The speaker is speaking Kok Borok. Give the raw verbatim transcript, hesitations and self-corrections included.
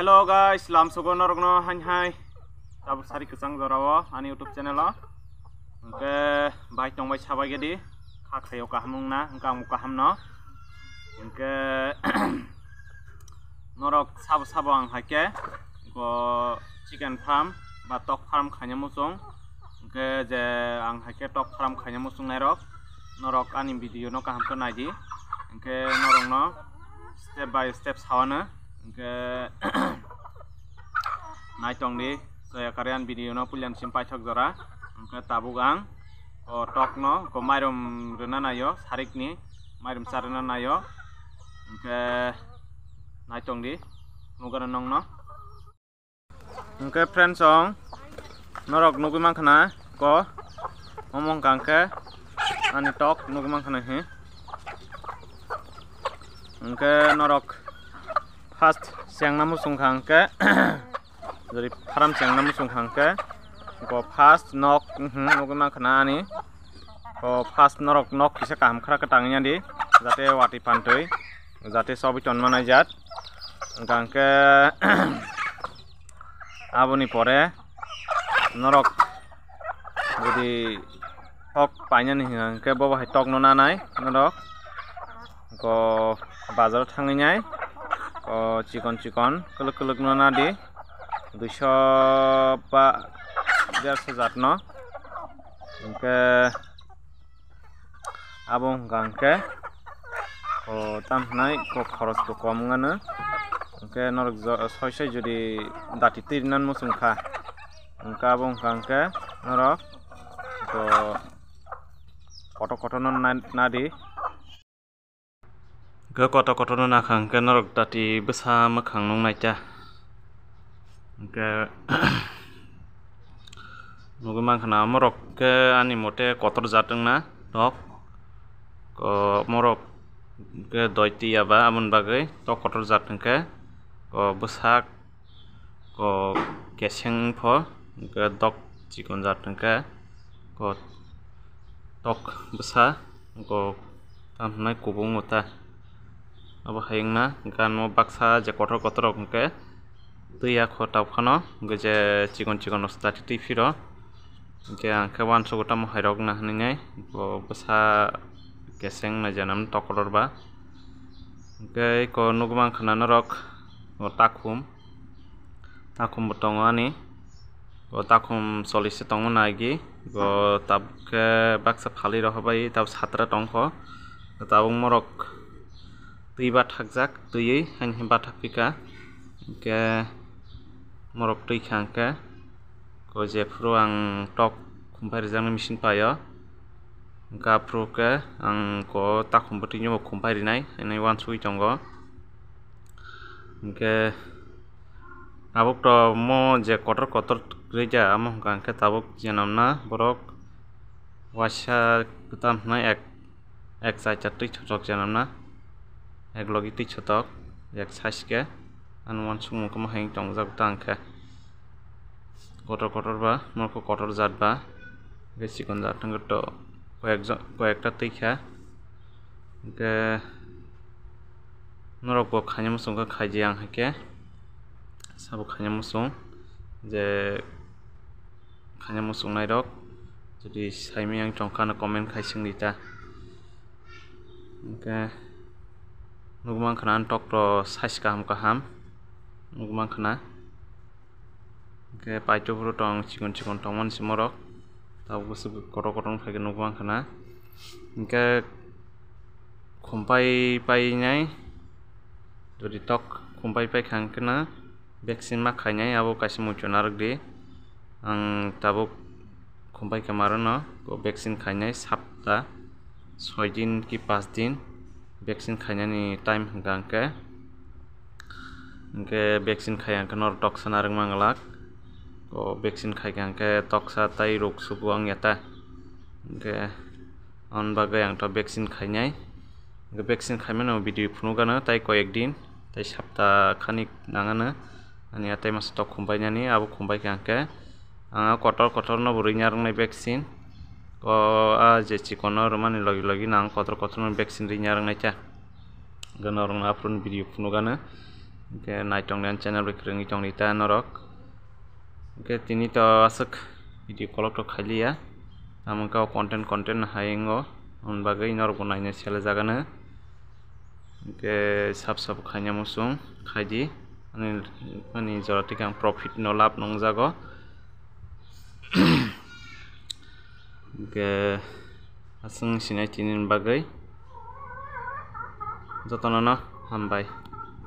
Hello guys, lamsogo norokno hain hai. Tabuk sari kwchang jorao ani YouTube channel o. Hwnkhe bai tongbai sabai gedi. Kha khaio kaham wngna, hwnkhe ang kaham no. Hwnkhe norok sabo sabo ang haikhe go chicken farm ba tok farm khaina muchung. Hwnkhe je ang haikhe tok farm khaina muchung nairok. Norok ani video no kaham khe naidi. Hwnkhe norokno step by step sawano. Hwnkhe naitongdi, soya karian video no puilani sim paithak jora. Hwnkhe tabuk ang o tok no ko mairum rwna naio, sarikni mairum cha rwna naio. Hwnkhe naitongdi, nugano nongno. Hwnkhe friends song, norok nugui mankha na ko, omo wngkha hwnkhe ani tok nugui mankha na hi. Hwnkhe norok first chengna muchung kha hwnkhe, jori farm chengna muchung kha hwnkhe, ko first nok, mhm, nugui mankha na ani. Ko first norok nok kisa kaham khara khe tangya di, jate watwi pantwi, jate sobi tonma naijak. Hwnkhe aboni pore norok jodi tok painani hwnkhe bobo hai tok no nanai norok. Ko bazar o thangwi nai, ko chikon chikon kwlwk kwlwk no nadi, duiso ba derso jat no. Hwnkhe abo wngkha hwnkhe ko tam hinai ko khoros bo kom wngmano. Hwnkhe norok jo-, soi soi jodi dati twi rwna muchung kha, hwnkhe abo wngkha hwnkhe norok ko kotor kotor no na-, nadi. Hwnkhe kotor kotor no nakha hwnkhe norok dati bwsa mwkhang nuknai ta. Hwnkhe nugui mankha na, omorok khe ani mote kotor jat wngna tok. Ko omorok khe doi twi ya ba, aboni bagwi tok kotor jat hwnkhe ko bwsak, ko keseng wngpho, hwnkhe dok chikon jat hwnkhe ko tok bwsa, ko tam hinai kubung o ta. Abo hai wngna hwnkhe ano baksa je kotor kotor rok hwnkhe twi ya kho tok phano, hwnkhe je chikon chikon rok se dati twi phiro, hwnkhe ang khe uansukgo tamo hai rok wngna hinwi nai, bo bwsa keseng nai janam tok kotor ba. Hwnkhe eko nugui mankha na norok o takhum. Takhum bo tongo ani. O takhum chollish se tongma nai gi. O tabuk khe baksa phalwi rw bai tabuk satra tongkho. Tabuk morok twi bathakjak, twiwi haini bathak pika. Hwnkhe morok twi kha hwnkhe ko jephuru ang tok khumpai rwjaknai machine paio. Hwnkhe aphuru khe ang ko takhum bwtwino bo khumpai rwnai hinwi uansugui tongo. Hwnkhe tabuk to mo je kotor kotor rwja, amo hwnkha hwnkhe tabuk jenamna borok waisa kwtam hwnwi ek, ek chaita twi thothok jenamna, ek logi twi thothok, ek size khe. Ano uansukmung khe mo hai tongjak ta hwnkhe. Kotor kotor ba, morok kotor jat ba, hwnkhe chikon jat hwnkhe to koyekjon, koyekta twi kha. Hwnkhe norok bo khaina muchung khe khaidi ang hai khe, sabo khaina muchung je khaina muchung nai rok jodi saimaya wng tongkha ano comment khai swngdi ta. Hwnkhe nukmankha na tok to size kaham kaham nukmankha na. Hwnkhe paithago phuru tong chikon chikon tongmani se morok. Tabuk bwswk kotor kotor wngphai khe nukmankha na. Hwnkhe khumpai painai. Jodi tok khumpai paikha hwnkhe na vaccine ma khainai, abo kaisa muitu narwkdi. Ang tabuk khumpai khe marono vaccine khainai sapta soi din ki panch din vaccine khainani time hwnkha hwnkhe. Hwnkhe vaccine khai hwnkhe norok toksa narwk manglak. O vaccine khaikha hwnkhe toksa tei ruk sugu wngya ta. Hwnkhe aboni bagwi ang to vaccine khainai. Hwnkhe vaccine khaimano video phunukgano tei koyek din tei sapta khani nangano. Ani a tei masa tok khumbainani abo khumbaikha hwnkhe ang a kotor kotor no bo rwina rwngnai vaccine. O a je chikon no rwmani logi logi no ang kotor kotor no vaccine rwina rwngnai ta. Hwnkhe norokno aphuru ni video phunukgano. Hwnkhe naitok ni channel bai kwrwngwi tongdi ta norok. Hwnkhe tini to aswk video kolok to khailiya. Tamo wngkha o content, content hai wngo. Aboni bagwi norokbo naina sele jagano. Hwnkhe sab sab khaina muchung khaidi. Ani, ani jora thik ang profit no lab nungjago. Hwnkhe aswk sinai tini bagwi jotono no hambai.